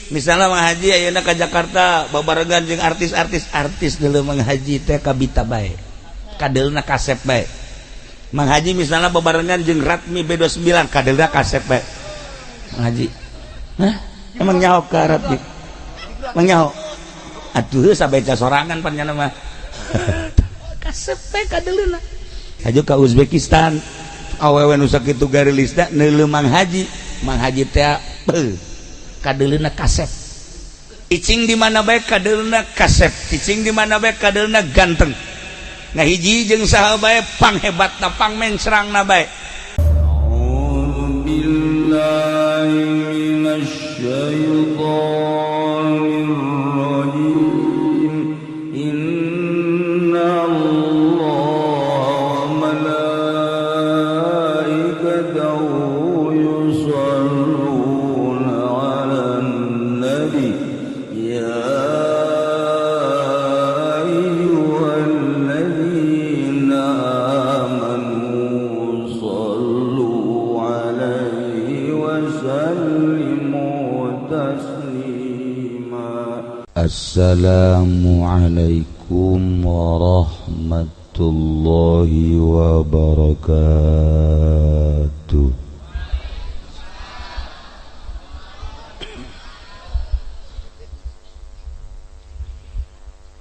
Misalnya Mang Haji ayeuna ka Jakarta babarengan jeung artis-artis, artis deuleu Mang Haji teh kabita bae. Kadeulna kasep bae. Mang Haji misalnya babarengan jeung Ratmi B29 kadeulna kasep bae. Mang Haji. Hah? Emang nyaho ka Ratmi? Emang nyaho? Atuh sabeca sorangan pan nyana mah. Kasep bae kadeulna. Hajo ka Uzbekistan awewe nu sakitu garilisna neuleu Mang Haji. Mang Haji teh beuh kadeulna kasep. Cicing di mana bae kadeulna kasep, cicing di mana bae kadeulna ganteng. Ngahiji jeung saha bae panghebatna pangmencrangna bae. A'udzu billahi minasyaitonir rajim. Inna Allaha wa malaikatahu yusholluna 'alan nabi ya ayyuhalladzina amanu shallu 'alaihi wa sallimu taslima. Assalamualaikum warahmatullahi wabarakatuh.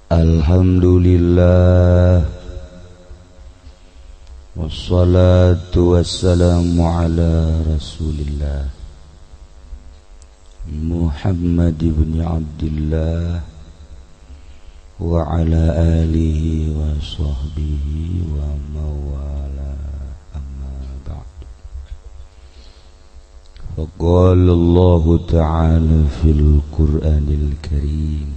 Alhamdulillah wassalatu wassalamu ala rasulillah Muhammad ibn Abdillah wa ala alihi wa sahbihi wa mawala, amma ba'd. Faqala Allahu ta'ala fil Qur'anil Karim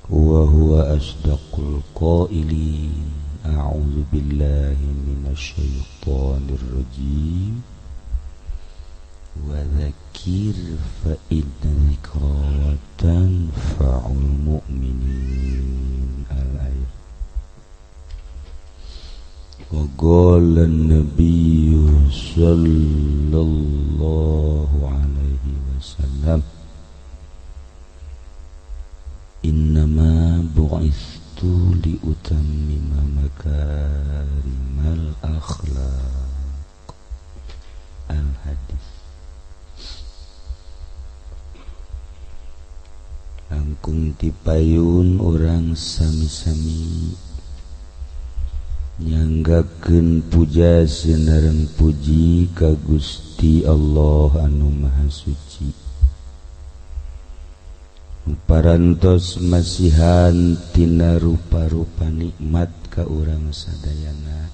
wa huwa asdaqul qailin. A'udzu billahi minasy syaithanir rajim. Wa dzakir fa inna dzikra tanfa'ul mu'minin. Al-ayat. Wa qala an-nabiyyu sallallahu alaihi wasallam innama bu'istu liutammima makarimal akhlaq. Al-hadis. Langkung tipayun orang sami-sami nyanggakeun puja sinareng puji ka Gusti Allah anu Maha Suci. Parantos masihan tina rupa-rupa nikmat ka urang sadayana,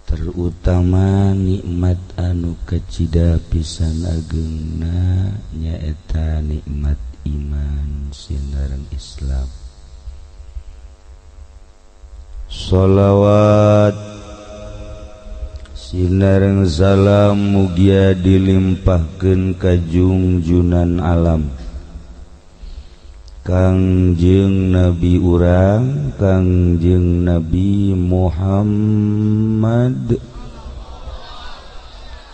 terutama nikmat anu kacida pisan ageungna nyaeta nikmat iman sinareng Islam. Sholawat sinareng salam mugia dilimpahkeun ka jungjunan alam Kangjeng Nabi urang, Kangjeng Nabi Muhammad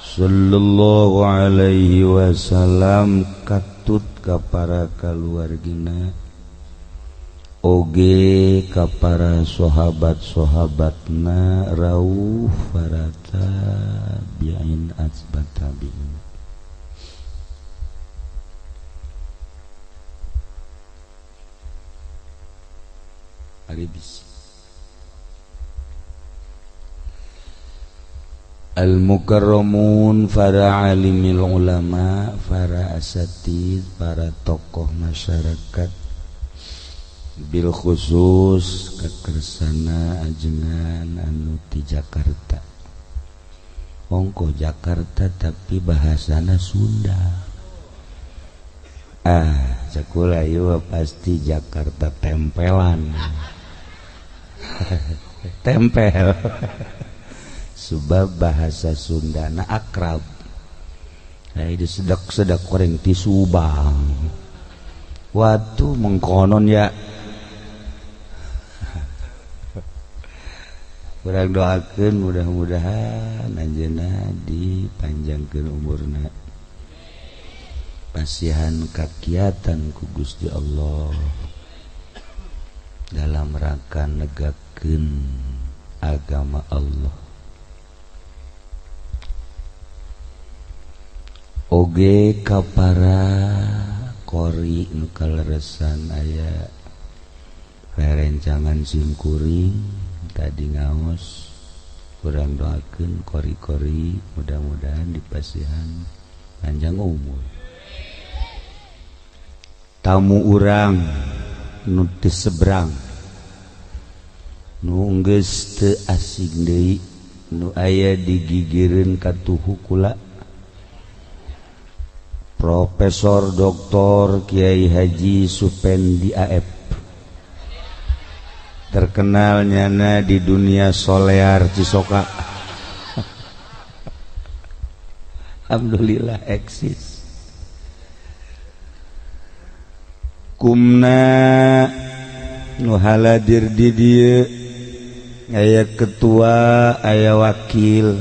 sallallahu alaihi wasallam, katut ka para kaluargina oge ka para sahabat-sahabatna rauh para tabi'in asbat tabi'in. Al-mukarramun, para alimil ulama, para asatid, para tokoh masyarakat, bil khusus kekersana ajengan anu di Jakarta. Ongko Jakarta tapi bahasana Sunda. Ah, cakula ieu pasti Jakarta tempelan. Tempel. Sebab bahasa Sundana akrab. Nah, itu sedak-sedak koreng ti Subang. Watu mengkonon ya. Urang doakeun mudah-mudahan anjeunna dipanjangkeun umurna. Dipasihan kakiatan ku Gusti Allah dalam rangka negakeun agama Allah. Oge ka para qori nu kaleresan aya rerencangan simkuring tadi ngaos, kurang doakeun kori-kori mudah-mudahan dipasihan panjang umur. Tamu urang nu teu seberang, nu geus teu asing deui, nu aya digigireun katuhu kula Profesor Dr. Kiai Haji Supendi AF, terkenal nyana di dunia solear Cisoka. Alhamdulillah eksis. Kumna nu haladir di dieu aya ketua, aya wakil,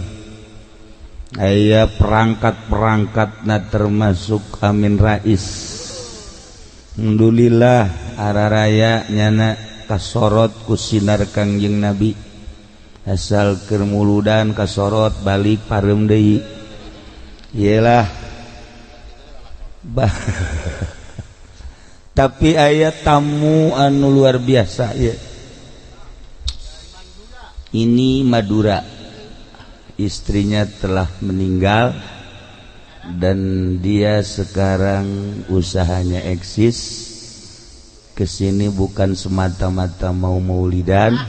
aya perangkat-perangkatna termasuk Amin Rais. Alhamdulillah araraya nyana kasorot ku sinar Kangjeng Nabi. Asal keur muludan kasorot balik pareum deui. Iyalah. Tapi aya tamu anu luar biasa ya. Ini Madura. Istrinya telah meninggal dan dia sekarang usahanya eksis. Kesini bukan semata-mata mau maulidan,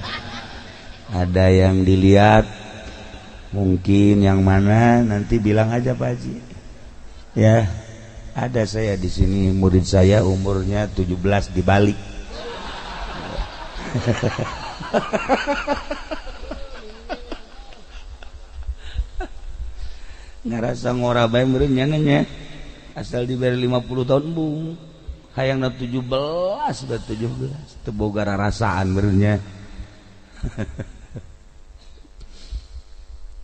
ada yang dilihat, mungkin yang mana nanti bilang aja Pak Haji. Ya, ada saya di sini, murid saya umurnya 17 di Bali. Ngerasa ngora bae meureun nya, asal diberi 50 tahun bung. Hayangna 17 udah 17 teu boga rarasaan meureun nya.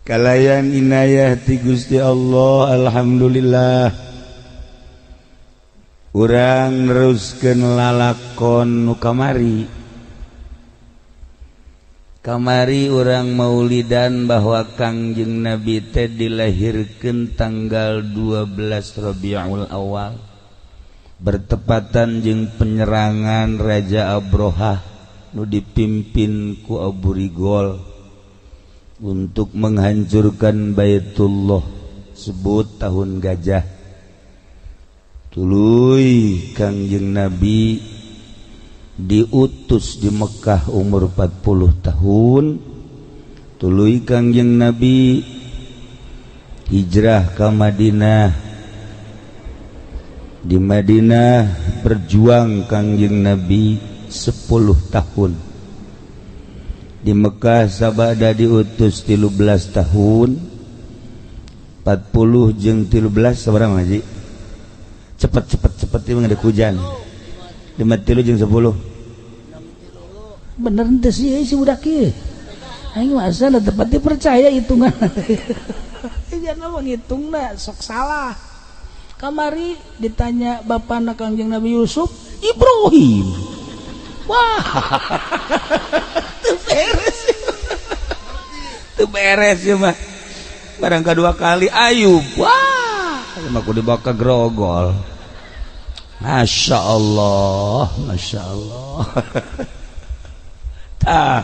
Kalayan inayah ti Gusti Allah, alhamdulillah. Urang neruskeun lalakon nu kamari. Kamari urang maulidan bahwa Kangjeng Nabi teh dilahirkeun tanggal 12 Rabiul Awal, bertepatan jeung penyerangan Raja Abrohah nu dipimpin ku Abu Rigol untuk menghancurkan Baitullah, sebut tahun gajah. Tuluy Kangjeng Nabi diutus di Mekah umur 40 tahun. Tuluy Kangjeng Nabi hijrah ke Madinah. Di Madinah berjuang Kangjeng Nabi 10 tahun. Di Mekah sabada diutus 13 tahun. 40 jeung 13 sabaraha ngaji? Cepet cepet cepet ieu mah hujan. 5 jeung 10. Bener henteu sih si budak ieu. Aing mah asal tepat dipercaya hitungan. Jangan ngitungna sok salah. Kamari ditanya bapana Kangjeng Nabi Yusuf, Ibrahim. Wah. Teu beres. Teu beres ieu mah. Barang kedua kali Ayub. Wah, ieu mah kudu dibawa ke grogol. Masya Allah, Masya Allah. Tah.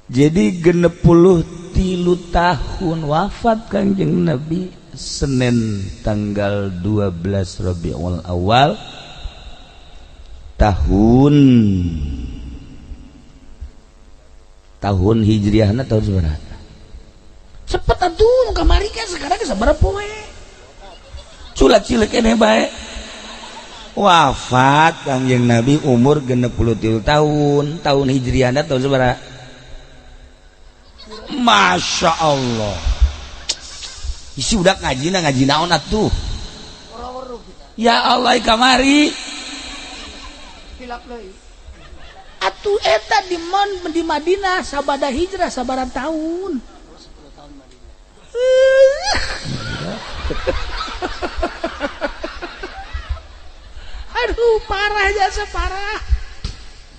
Jadi 63 tahun wafat Kangjeng Nabi Senin tanggal 12 Rabiul Awal tahun Hijriahna tahun sabaraha? Cepet atuh kamari kan sekarang sabaraha poe? Culat cilik keneh bae. Wafat Kangjeng Nabi umur 63 tahun, tahun Hijriahna tahun sabaraha? Masya Allah. Isi udah ngaji na ngaji naon atuh. Ya Allah kamari. Atuh eta di mon di Madinah sabada hijrah sabaraha tahun. Parah jasa parah.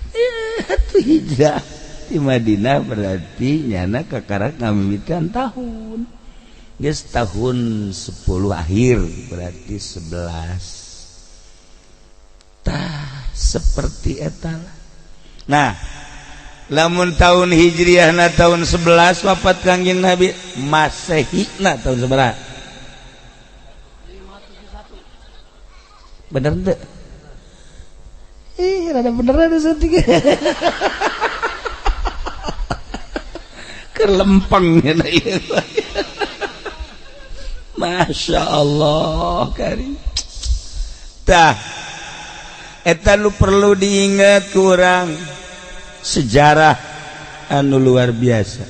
Itu hijrah di Madinah berarti nyana kakarak ngamimitian tahun. Geus tahun 10 akhir berarti 11. Tah seperti eta lah. Nah, lamun tahun Hijriahna tahun 11 wafat Kangjeng Nabi, Masehina tahun seberapa? 571. Bener teu? Ih, rada bener ada saeutik. Kelempeng nya ieu. Masya Allah karim. Tah eta lu perlu diingat kurang sejarah anu luar biasa.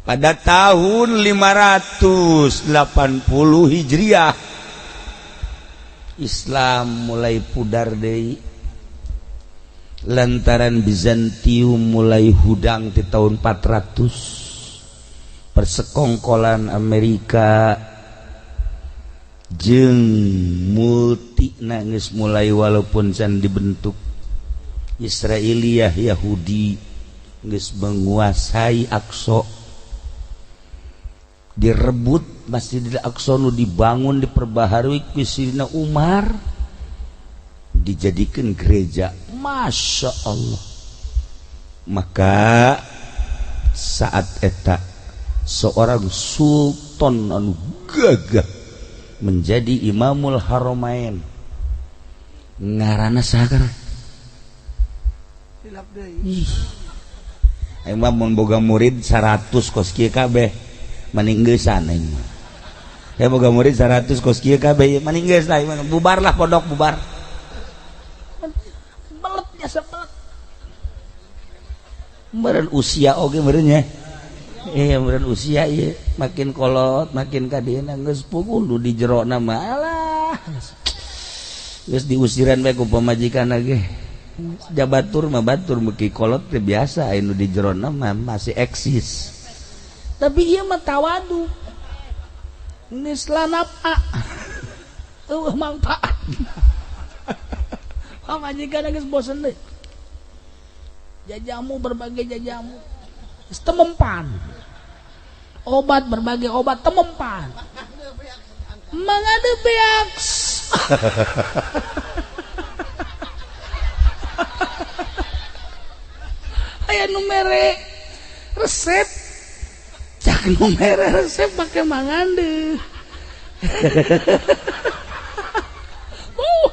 Pada tahun 580 Hijriah Islam mulai pudar deui lantaran Bizantium mulai hudang di tahun 400. Persekongkolan Amerika jeung multi nangis mulai walaupun can dibentuk Israiliyah Yahudi geus menguasai Aqsa, direbut Masjidil Aqsa nu dibangun diperbaharui ku Sayyidina Umar dijadikan gereja. Masya Allah. Maka saat eta seorang sultan anu gagah menjadi Imamul Haramain ngaranna saha? Ih. Aing mah mun boga murid 100 kos kieu kabeh mending geusan aing mah. Ya boga murid 100 kos kieu kabeh mending geus lah bubarlah pondok bubar. Belet jasa belet. Meureun usia oge meureun nya. Iya meureun usia ieu makin kolot makin ka dieuna geus puguh nu di jerona mah alah. Geus diusiran bae ku pamajikan ge. Jabatur mah batur meuki kolot teh biasa anu di jerona mah masih eksis. Tapi ieu mah tawadu. Geus lanapa. Eueuh manfaat. Pamajikan geus bosen deui. Jajamu berbagai jajamu. Geus temempan. Obat berbagai obat temempan. Mangade beak. Aya nu mere resep. Cak nu mere resep make mangande.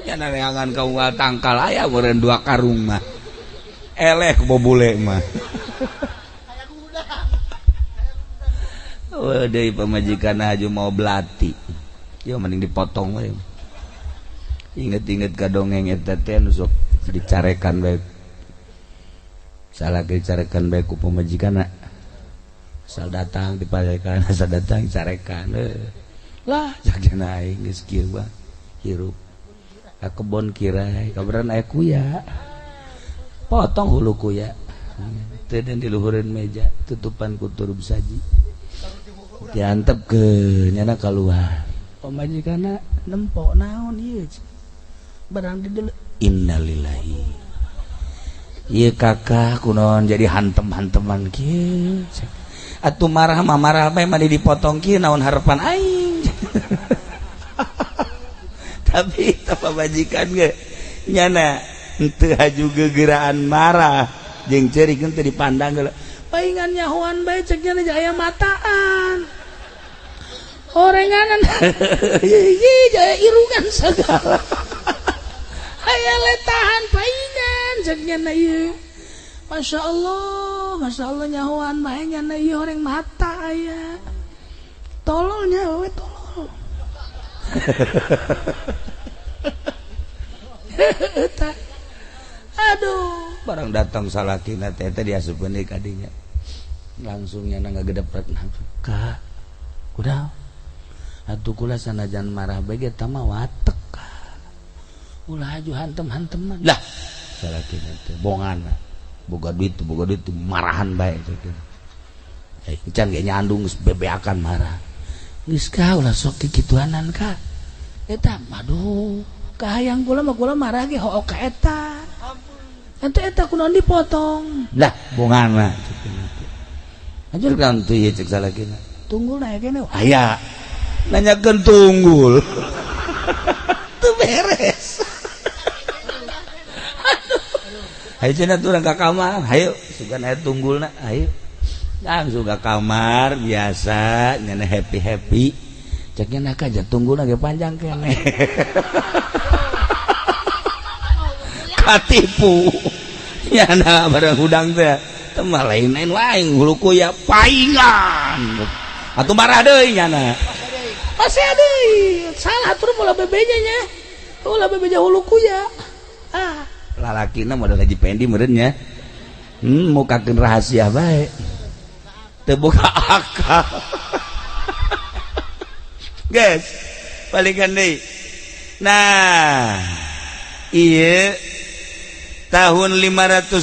Nya neangan ka unggal tangkal aya meureun 2 karung mah. Eleh ku bobule mah. Oh, deui pamajikan haju mau belati. Ya mending dipotong we. Inget-inget ka dongeng eta teh nu sok dicarekan bae. Salah dicarekan bae ku pamajikanna. Asal datang diparekan, asal datang dicarekan. Lah jagana aing geus kieu mah hirup. Ka kebon kirai, kabaran aya kuya. Potong hulu kuya. Teu den diluhureun meja, tutupan ku turub saji. Diantep ke nyana keluar. Pamajikanna nempo naon ieu? Barang di deuleu. Innalillahi. Ieu kakak kunaon jadi hantem-hanteman kieu. Atuh marah mah marah bae mah dipotong kieu naon harapan aing. Tapi eta pamajikan ge nyana henteu haju gegeraan marah jeung ceurik henteu dipandang geula. Paingan nyahoan bae cek nya aya mataan. Orenganan jaya irungan segala. Aya letahan paingan cek nya ieu. Masya Allah nyahoan bae nya ieu oreng mata aya. Tololnya we tolol. Aduh, barang datang salakina teh teh diasupkeun deui ka dinya. Langsung nya ngagedepret ka. Kudaw. Atuh kula sanajan marah bae ge eta mah watek. Ulah haju hantem-hanteman. Lah, salakina teh bongan. Boga duit marahan bae cek. Can ge nyandung geus bebeakan marah. Geus ka ulah sok kikituanan ka. Eta aduh, Kahayang kula mah kula marah ge hook ka eta. Ente eta kunaon dipotong. Lah bongana. Anjur kan teu ieu cek salakina. Tunggul na kene. Aya. Nanyakeun tunggul. Teu beres. Hayu cenah urang ka kamar, hayu sugan aya tunggulna, hayu. Langsung ka kamar biasa nyana happy-happy. Ceknya nak aja tunggulna ge panjang keneh. Katipu. Nyana barang hudang teh. Teu mah lain-lain wae hulu kuya paingan. Atuh marah deui nyana. Masih deui. Salah tur molah bebenya nya. Ulah bebeja hulu kuya. Ah, lalakina modal Haji Pendi meureun nya. Mukakeun rahasia bae. Teu boga akal. Guys, balikan deui. Nah, ieu tahun 580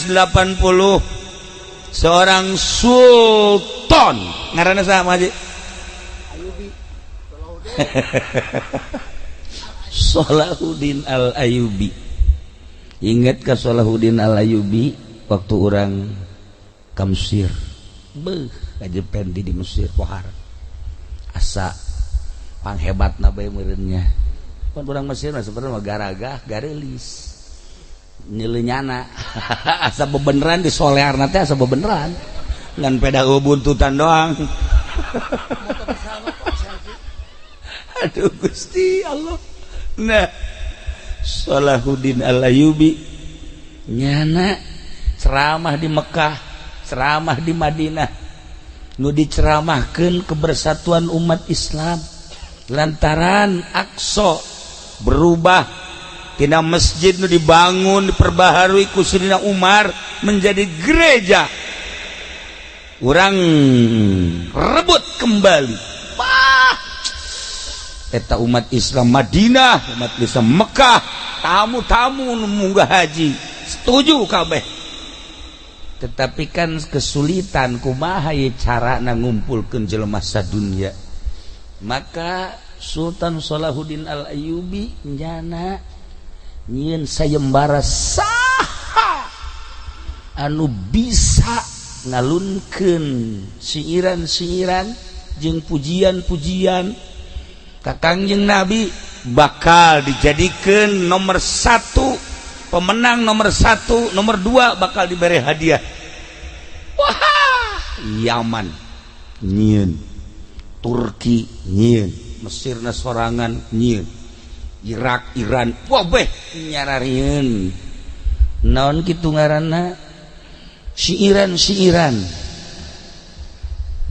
seorang sultan ngaranna saha Haji? Ayubi. Salahuddin Al-Ayyubi. Ingat ka Salahuddin Al-Ayyubi waktu orang ka Mesir. Beuh, Haji Pendi di Mesir pohar. Asa panghebatna bae meureun nya. Pan urang Mesir mah sebenarnya mah garagah gareulis. Nyelenyana asa bebeneran di solearna teh asa bebeneran. Ngan peda buntutan doang. Aduh Gusti Allah. Nah, Salahuddin Al-Ayyubi nyana ceramah di Mekah, ceramah di Madinah. Nu diceramahkeun kebersatuan umat Islam lantaran Aqsa berubah tina masjid nu dibangun diperbaharui ku Sayyidina Umar menjadi gereja. Urang rebut kembali. Wah, eta umat Islam Madinah, umat Islam Mekah, tamu-tamu nu munggah haji setuju kabeh. Tetapi kan kesulitan kumaha ye carana ngumpulkeun jelema sadunya. Maka Sultan Salahuddin Al-Ayyubi nyana nyieun sayembara saha anu bisa ngalunkeun siiran-siiran jeung pujian-pujian ka Kangjeng Nabi bakal dijadikeun nomor 1 pemenang nomor 1, nomor 2 bakal diberi hadiah. Wah, Yaman nyieun, Turki nyieun, Mesirna sorangan nyieun, Irak, Iran, wah beh nyararieun. Naon kitu ngaranna? Siiran-siiran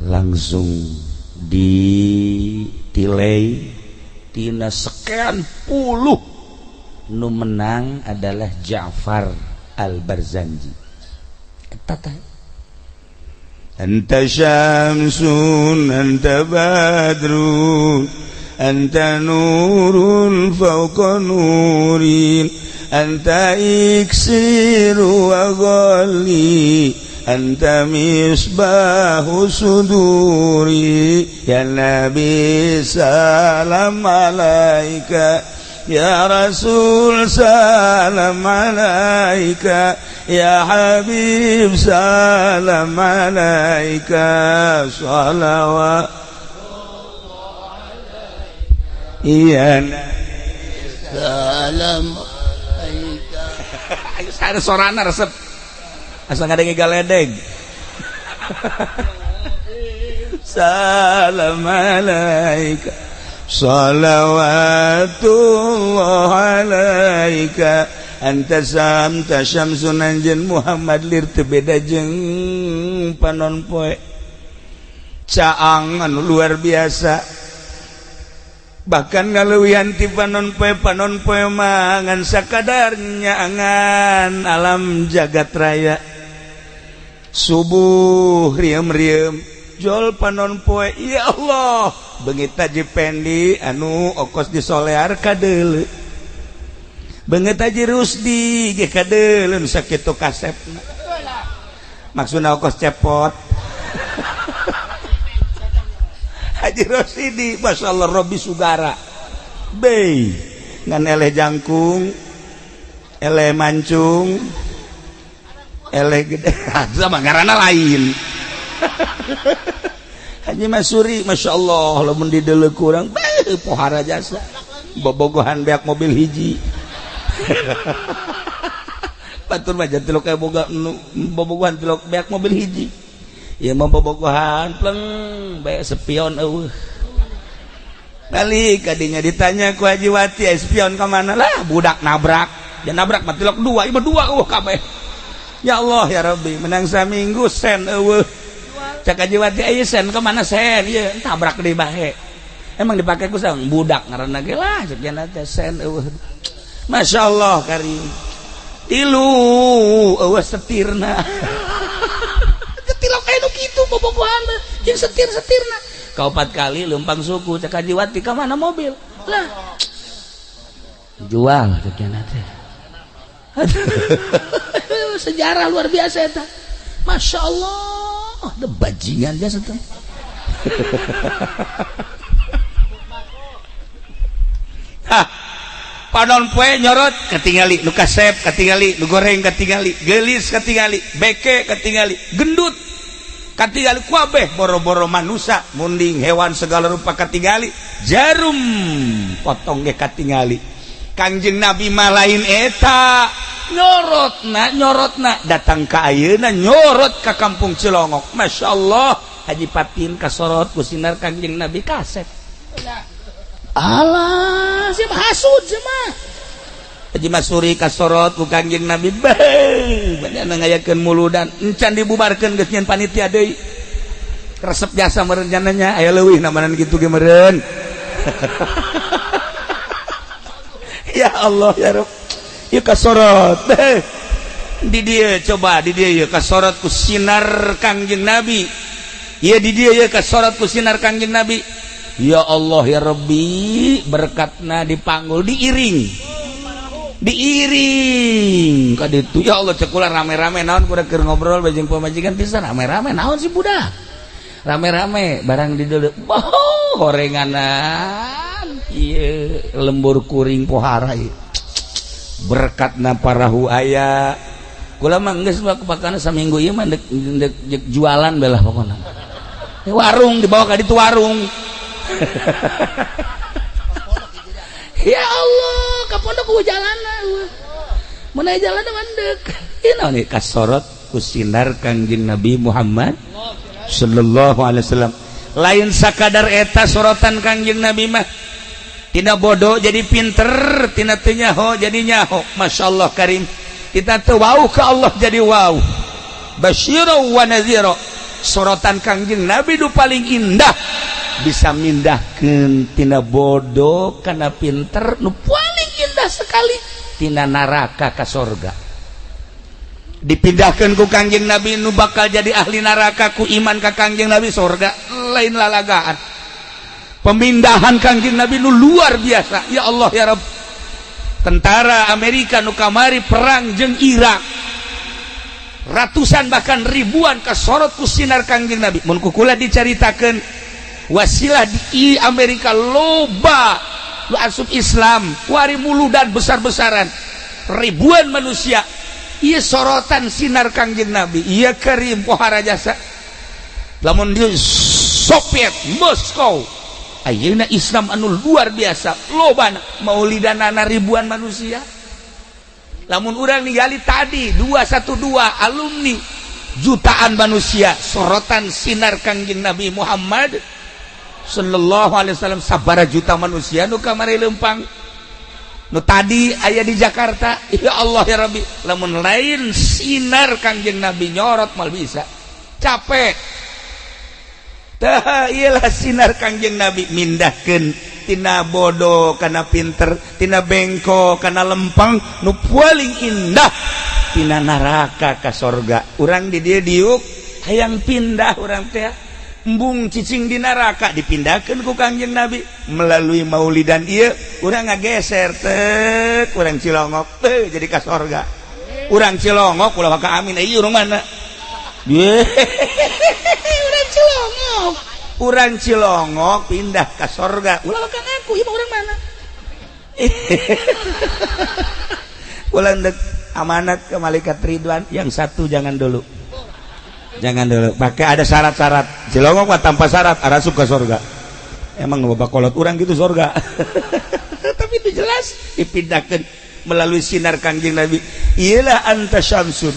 langsung ditilai tina sekian puluh nu menang adalah Ja'far Al-Barzanji. Eta teh Anta syamsun, anta badrun, anta nurun fawqa nurin, anta iksiru wa ghali, anta misbahu suduri. Ya Nabi salam alaika, ya Rasul salam alaika, ya Habib salam alaika, salawat iya salam alaika. Ada sorana resep asal ngadenge galedeg. Salam alaika, salawatullah alaika, anta samta syamsun anjeun Muhammad lir teu beda jeung panon poe. Caang anu luar biasa, bahkan ngaleuwihan ti panon poe. Panon poe mah ngan sakadar nyaangan alam jagat raya. Subuh riem-riem jol panon poe, ya Allah beungit Haji Pendi anu okos di solear kadeuleu, beungit Haji Rusdi ge kadeuleu nu sakitu kasepna, maksudna okos cepot. Haji Rosidi masyaallah Robi Sugara bei Ngan eleh jangkung, eleh mancung, eleh gede, sama ngaranna lain. Haji Masuri, Masya Allah, lamun dideuleu kurang, beuh pohara jasa. Bobogohan beak mobil hiji. Batur mah tilok kayak boga bobogohan tilok beak mobil hiji. Ieu mah bobogohan pleng bae spion eueuh. Balik kadinya ditanya ku Haji Wati, spion ka mana lah budak nabrak. Ya nabrak mah tilok dua, ieu mah dua eueuh kabeh. Ya Allah ya Rabbi, menang saminggu sen eueuh. Cak Haji Wati aya sen ka mana sen? Ieu tabrak deui bae. Emang dipake ku sang budak ngaranna ge lah cek nya teh sen eueuh. Masya Allah karim. Tilu eueuh setirna. Tilok aya nu kitu bobogohan jeung setir-setirna. Kaopat kali leumpang suku cek Haji Wati ka mana mobil? Lah. Jual cek nya teh. Sejarah luar biasa eta. Masya Allah, ada bajingan jasa teh. Hah, panon poe nyorot katingali nu kasep katingali nu goreng katingali geulis katingali beke katingali gendut katingali kuabeh boro-boro manusia munding hewan segala rupa katingali jarum potong ge katingali. Kangjeng Nabi mah lain eta nyorotna datang ka ayeuna nyorot ka kampung Cilongok. Masya Allah Haji Patin kasorot ku sinar Kangjeng Nabi kasep. Alah siapa hasud mah Haji Masuri kasorot ku Kangjeng Nabi beuh banyak ngayakeun muludan encan dibubarkeun geus nyeun panitia deui resep jasa meureun nya aya leuwih namanan kitu ge meureun. Ya Allah ya Rabb, ieu kasorot di dieu coba di dieu ieu kasorot ku sinar Kangjeng Nabi. Ieu di dieu ieu kasorot ku sinar Kangjeng Nabi. Ya Allah ya Rabbi, berkatna dipanggul diiring. Diiring ka ditu. Ya Allah cek kula rame-rame naon kuda keur ngobrol jeung pamajikan pisan rame-rame naon sih budak. Rame-rame barang di dieu. Oh, horenganan. Ieu lembur kuring pohara ieu. Berkatna parahu aya. Kula mah geus bakana saminggu ieu mah dek jualan belah pokona. Warung dibawa ka ditu warung. Ya Allah, ka pondok ku jalanna. Mun aya jalanna mandek. Ieu naon ieu kasorot ku sinar Kangjeng Nabi Muhammad sallallahu alaihi wasallam. Lain sakadar eta sorotan Kangjeng Nabi mah. Tina bodoh jadi pinter, tina teu nyaho jadi nyaho. Masya Allah karim. Kita teu wau ka Allah jadi wau. Basyira wa nadhira. Sorotan Kangjeng Nabi du paling indah. Bisa mindahkeun tina bodoh kana pinter nu paling indah sekali tina neraka ka sorga. Dipindahkeun ku Kangjeng Nabi nu bakal jadi ahli neraka ku iman ka Kangjeng Nabi sorga lain lalagaan. Pemindahan Kangjeng Nabi nu luar biasa. Ya Allah ya Rabb. Tentara Amerika nu kamari perang jeung Irak ratusan bahkan ribuan kasorot ku sinar Kangjeng Nabi. Mun ku kula dicaritakeun wasilah di Amerika loba lu asup Islam wari muludan besar-besaran ribuan manusia. Ieu sorotan sinar Kangjeng Nabi. Ieu karim pohara jasa. Lamun di Soviet Moskow ayeuna Islam anu luar biasa lobana maulidanana ribuan manusia. Lamun urang ningali tadi 212 alumni jutaan manusia sorotan sinar Kangjeng Nabi Muhammad sallallahu alaihi wasallam sabara juta manusia nu kamari leumpang nu tadi aya di Jakarta. Ya Allah ya Rabbi, lamun lain sinar Kangjeng Nabi nyorot mal bisa capek. Tah iyalah sinar Kangjeng Nabi mindahkeun tina bodoh kana pinter, tina bengko kana lempeng nu paling indah tina neraka ka sorga. Urang di dieu diuk hayang pindah urang teh embung cicing di neraka dipindahkeun ku Kangjeng Nabi melalui maulidan ieu urang ngageser teh urang Cilongok teh jadi ka sorga. Urang Cilongok ulah ka amin ieu urang mana? Urang Cilongok, urang Cilongok pindah ke sorga. Ulah ka ngaku ieu mah urang mana? Ulang dek amanat ke malaikat Ridwan yang satu jangan dulu. Jangan dulu, pakai ada syarat-syarat. Cilongok mah tanpa syarat arasuk ke surga. Emang bapak kolot urang gitu surga. Tapi itu jelas dipindahkan melalui sinar Kangjeng Nabi. Iyalah anta syamsun.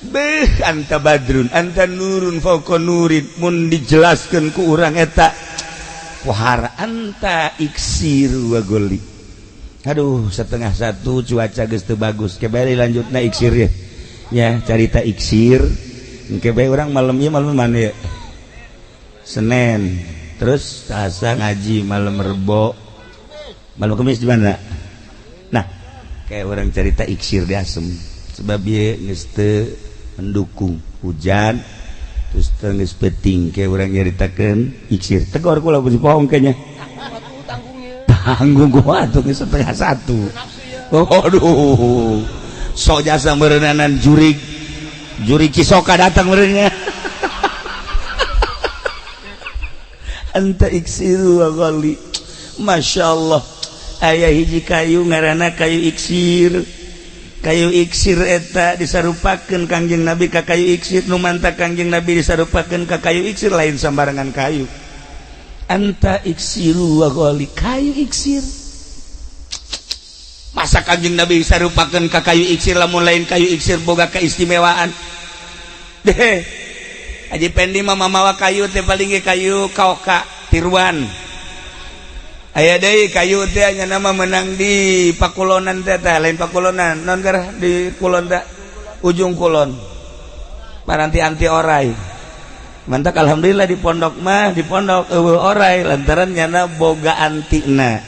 Beh anta badrun, anta nurun fauqa nurin. Mun dijelaskeun ku urang eta wahara anta iksir wa goli. Aduh, 12:30 cuaca geus teu bagus. Kebali lanjutna iksir ya. Ya, carita iksir. Engke bae urang malam ieu malam mana ya? Senin. Terus Selasa ngaji, malam Rebo. Malam Kamis di mana? Nah, kayak orang cerita iksir di Asem. Sebab ieu geus teu mendukung hujan terus teu geus peuting kayak orang nyaritakeun iksir. Tegor kula beusi pohong kayaknya. Tanggung gua atuh geus 12:30. Aduh. Sok jasa meureunana jurig. Juri Cisoka datang merenya. Anta iksiru wa ghali. Masya Allah. Aya hiji kayu ngaranna kayu iksir. Kayu iksir eta disarupakeun Kangjeng Nabi ka kayu iksir. Nu manta Kangjeng Nabi disarupakeun ka kayu iksir lain sambarangan kayu. Anta iksiru wa ghali. Kayu iksir. Masa Kangjeng Nabi disarupakeun ka kayu iksir lamun lain kayu iksir boga keistimewaan. Deh. Haji Pendi mah mamawa kayu teh paling ge kayu kaoka tiruan. Aya deui kayu teh nya nama menang di pakulonan teh tah lain pakulonan non garah di kulon teh ujung kulon. Paranti anti orai. Mantak alhamdulillah di pondok mah di pondok eueuh orai lantaran nyana boga antina.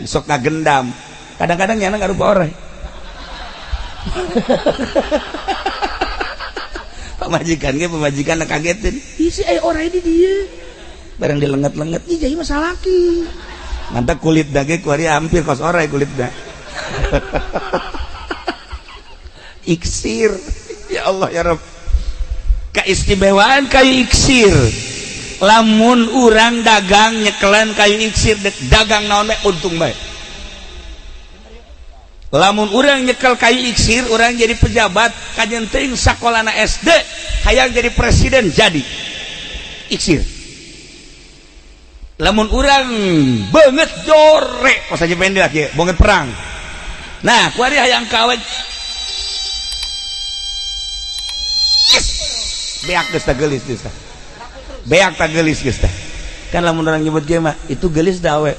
Sok ngagendam. Kadang-kadang nyana ngarupa orai. Pamajikan ge pamajikan kagetin. Ih si aya orai di dieu. Barang dilenget-lenget ih jadi mah salaki. Mantap kulit dage kuari hampir kos orai kulitna. Iksir. Ya Allah ya Rabb. Keistimewaan kayu iksir. Lamun urang dagang nyekelan kayu iksir dek dagang naon bae untung bae. Lamun urang nyekel kayu iksir urang jadi pejabat kajen teuing sakolana SD hayang jadi presiden jadi iksir. Lamun urang beungeut jorek kos aja pendek lagi beungeut perang. Nah kuari hayang kawe beak geus tah geulis geus tah. Beak tah geulis geus tah. Kan lamun urang nyebut ge mah itu geulis da awe.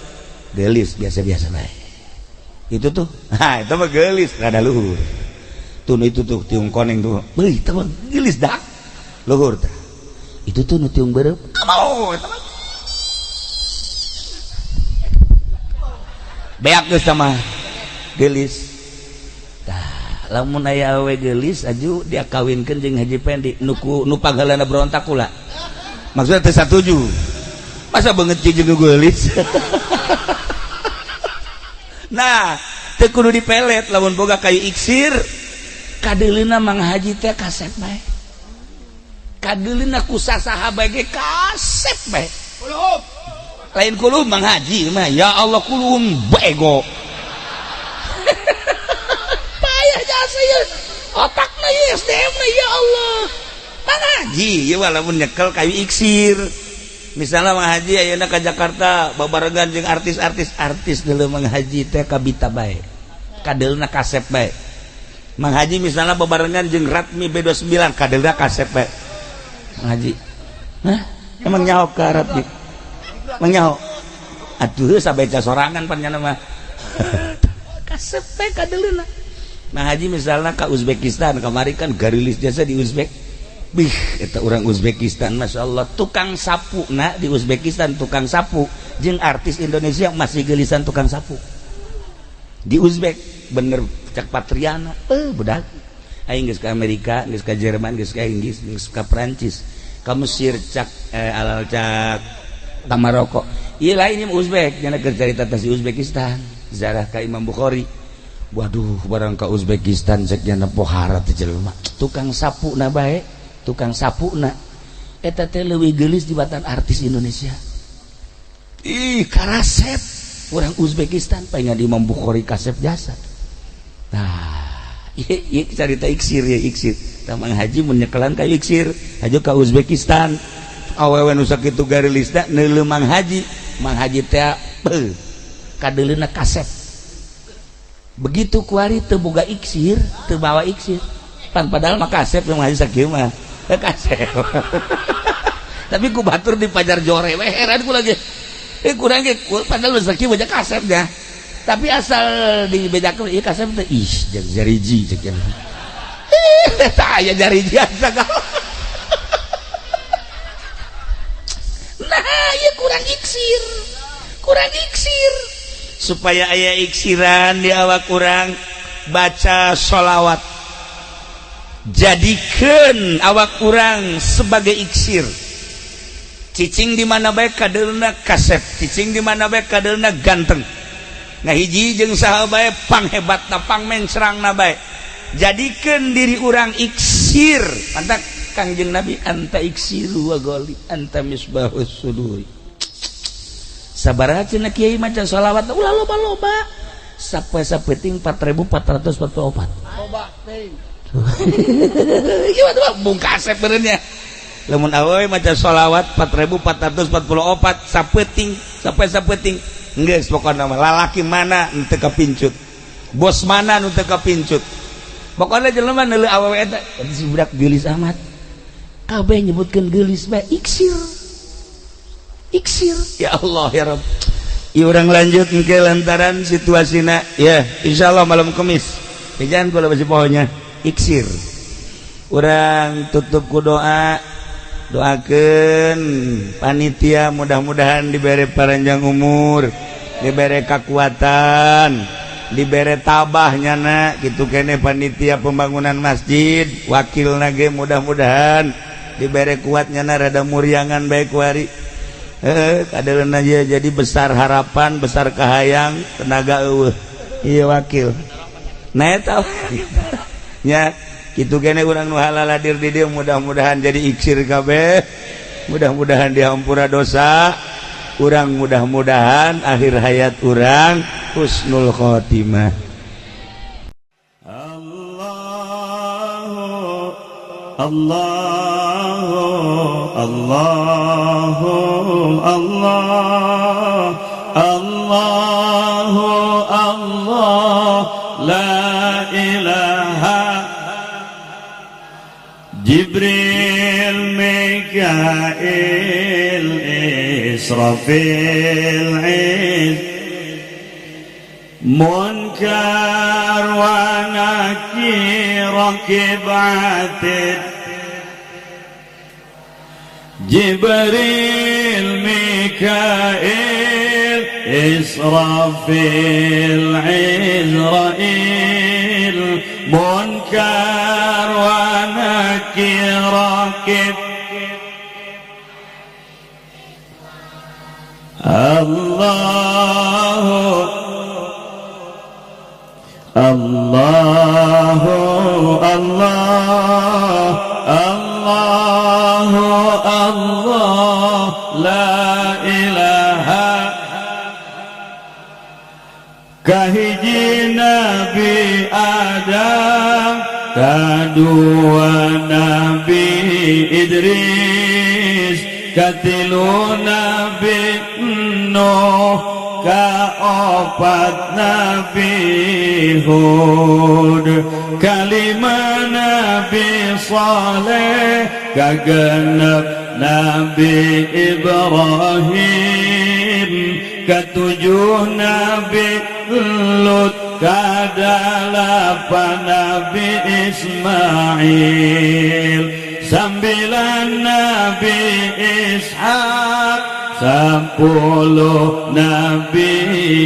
Geulis biasa-biasa bae. Itu tuh, nah itu mah geulis rada luhur. Tuh itu tuh tiung koneng tuh. Beuh, itu mah geulis dak. Luhur tah. Itu tuh nu tiung beureum. Amau eta mah. Beak geus mah geulis. Tah, lamun aya awe geulis aju dia kawinkeun jeung Haji Pendi nu nu pangheulana berontak kula. Maksudna teu satuju. Masa beungeut jeung geulis. Nah, teu kudu dipelet lamun boga kayu iksir. Kadeuleuna Mang Haji teh kasep bae. Kadeuleuna ku sasaha bae ge kasep bae. Kulum. Lain kulum Mang Haji mah ya Allah kulum bego. Payah jasa ieu. Otakna ieu SDM na ya Allah. Mang Haji ieu walaupun nyekel kayu iksir. Misalnya Mang Haji ayeuna ka Jakarta babarengan jeung artis-artis artis deuleu Mang Haji teh kabita bae. Kadeulna kasep bae. Mang Haji misalnya babarengan jeung Ratmi B29 kadeulna kasep bae. Mang Haji. Hah? Emang nyaho ka Ratmi? Emang nyaho? Atuh sabeca sorangan pan nyana mah. Kasep bae kadeulna. Mang Haji misalnya ka Uzbekistan kamari kan garilis jasa di Uzbek. Bih, eta urang Uzbekistan Masya Allah tukang sapu na di Uzbekistan tukang sapu jeung artis Indonesia masih gelisan tukang sapu di Uzbek bener cak Patriana budak aing geus ka Amerika geus ka Jerman geus ka Inggris geus ka Prancis ka Mesir cak alal cak ka Maroko ieu lain ieu Uzbek nya keur carita teh si Uzbekistan zarah ka Imam Bukhari. Waduh barang ka Uzbekistan cek nya pohara teh jelema tukang sapu na bae tukang sapu na eta teh leuwih geulis dibatan artis Indonesia. Ih karasep Orang Uzbekistan pengen di Imam Bukhari kasep jasa. Nah, iya, iya carita iksir ya iksir. Tah, Mang Haji mun nyekelan ka iksir, hajo ka Uzbekistan. Awewe nu sakitu garilisna neuleu Mang Haji. Mang Haji teh beuh kadeuleuna kasep. Begitu kuari teu boga iksir, teu bawa iksir. Pan padahal mah kasep Mang Haji sakieu mah. Eh, kasep. Tapi ku batur di pajar jore we, heran ku lagi. Eh, kurang ge padahal sakieu baca kasep nya. Tapi asal dibedakeun ieu kasep teh, ih, jariji cek. Eh, tah aya jariji sagala. Nah, ieu kurang iksir. Kurang iksir. Supaya aya iksiran di awak kurang baca sholawat. Jadikan awak kurang sebagai iksir. Cicing di mana bae kadeulna kasep, cicing di mana bae kadeulna ganteng. Nah, hiji jeung saha bae panghebatna, pangmencrangna bae. Jadikan diri urang iksir. Mantak Kangjeng Nabi anta iksiru wa goli anta misbahus suduri. Sabaraha cenah kiai maca sholawat ulah loba-loba. Sapoe sapeting 4444. Loba teuing. Ieu mah bung kasep beureunya. Lamun awewe maca sholawat 4444 sapeting, sapoe sapeting. Geus pokona mah lalaki mana nu teu kapincut. Bos mana nu teu kapincut. Pokona jelema neuleuh awewe eta si budak geulis amat. Kabeh nyebutkeun geulis bae iksir. Iksir. Ya Allah ya Rabb. Ieu urang lanjut engke lantaran situasina ya insyaallah malam Kamis. Jangan kula basi pohonya iksir. Urang tutup ku doa. Doakeun panitia mudah-mudahan diberi panjang umur, diberi kekuatan, diberi tabah nyana gitu kene panitia pembangunan masjid, wakil nage mudah-mudahan diberi kuat nyana rada muriangan baik wari. Kadeulna aja jadi besar harapan, besar kahayang, tenaga eueuh. Ieu wakil. Nah eta nya kitu kene urang nu halal hadir di dieu mudah-mudahan jadi iksir kabeh. Mudah-mudahan dihampura dosa. Urang mudah-mudahan akhir hayat urang husnul khotimah. Allahu Allahu Allahu Allah Allahu Allah la ilaha Jibril Mikail Israfil Iz Munkar wa Nakir Rakib Atid Jibril Mikail Israfil Izrail Munkar wa Nakir Rakib Allahu Allahu Allah Allahu Allah la ilaha kahiji Nabi Adam, kadua Nabi Idris, katilu Nabi Nuh, kaopat Nabi Hud, kalima Nabi Saleh, kagenep Nabi Ibrahim, ketujuh Nabi Lut, kadalapan Nabi Ismail, 9 Nabi Ishak, 10 Nabi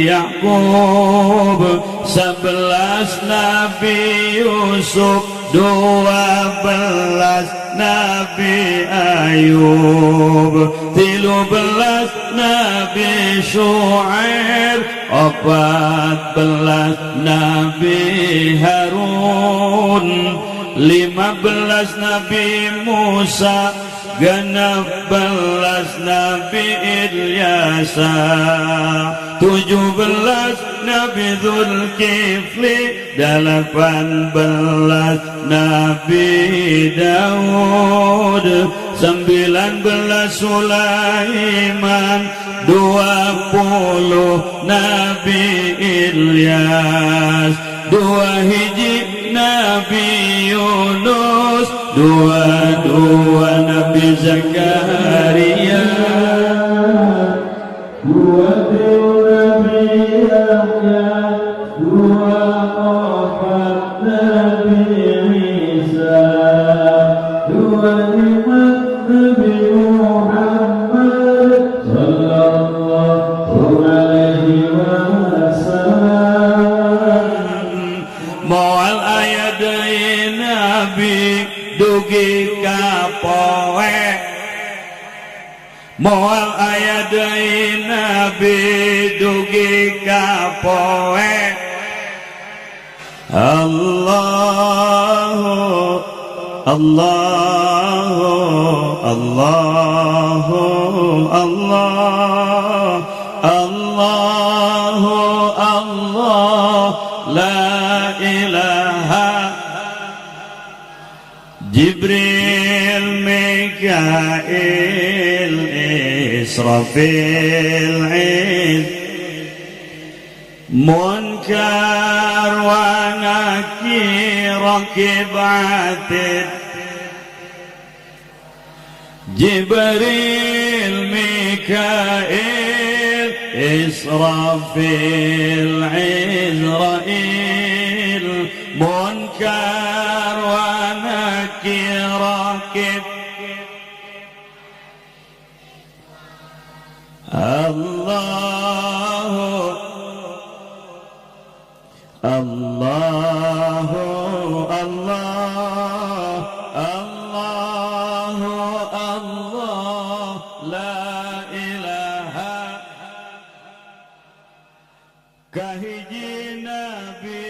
Yakub, 11 Nabi Yusuf, 12 Nabi Ayub, 13 Nabi Shu'aib, 14 Nabi Harun, 15 Nabi Musa, 16 Nabi Ilyasa, 17 Nabi Zulkifli, 18 Nabi Daud, 19 Sulaiman, 20 Nabi Ilyas, 2 Nabi Yunus, 22 Nabi Zakaria, 23 Nabi Yahya, 24 Nabi Isa, 25 Nabi Muhammad sallallahu alaihi wasallam. Moal aya deui nabi dugi ka poe, moal aya deui nabi dugi ka poe. Allahu Allahu Allahu Allah Allahu Allah la ilaha. Jibril, Mikail, Israfil, Iz, Munkar wa Nakir, Rakib Atid. Jibril, Mikail, Israfil, Izrail, Munkar wa Nakir, Rakib. Allahu Allahu Allah Allahu Allah la ilaha. Kahiji Nabi